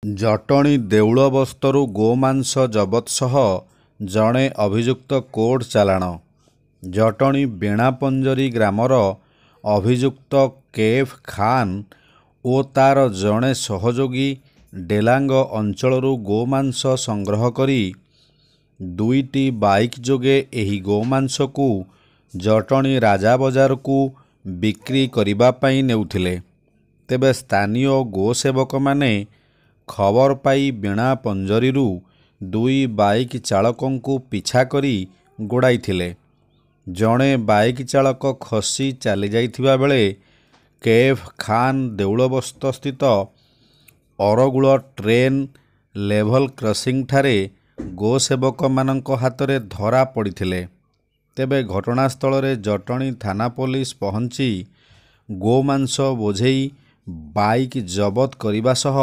ଜଟଣୀ ଦେଉଳବସ୍ତରୁ ଗୋମାଂସ ଜବତ ସହ ଜଣେ ଅଭିଯୁକ୍ତ କୋର୍ଟ ଚାଲାଣ। ଜଟଣୀ ବେଣାପଞ୍ଜରୀ ଗ୍ରାମର ଅଭିଯୁକ୍ତ କେଫ୍ ଖାନ୍ ଓ ତାର ଜଣେ ସହଯୋଗୀ ଡେଲାଙ୍ଗ ଅଞ୍ଚଳରୁ ଗୋମାଂସ ସଂଗ୍ରହ କରି ଦୁଇଟି ବାଇକ୍ ଯୋଗେ ଏହି ଗୋମାଂସକୁ ଜଟଣୀ ରାଜାବଜାରକୁ ବିକ୍ରି କରିବା ପାଇଁ ନେଉଥିଲେ। ତେବେ ସ୍ଥାନୀୟ ଗୋସେବକମାନେ ଖବର ପାଇ ବେଣାପଞ୍ଜରୀରୁ ଦୁଇ ବାଇକ୍ ଚାଳକଙ୍କୁ ପିଛା କରି ଗୋଡ଼ାଇଥିଲେ। ଜଣେ ବାଇକ୍ ଚାଳକ ଖସି ଚାଲିଯାଇଥିବା ବେଳେ କେଫ୍ ଖାନ୍ ଦେଉଳବସ୍ତସ୍ଥିତ ଅରଗୁଳ ଟ୍ରେନ୍ ଲେଭଲ୍ କ୍ରସିଂଠାରେ ଗୋସେବକମାନଙ୍କ ହାତରେ ଧରା ପଡ଼ିଥିଲେ। ତେବେ ଘଟଣାସ୍ଥଳରେ ଜଟଣୀ ଥାନା ପୋଲିସ ପହଞ୍ଚି ଗୋମାଂସ ବୋଝେଇ ବାଇକ୍ ଜବତ କରିବା ସହ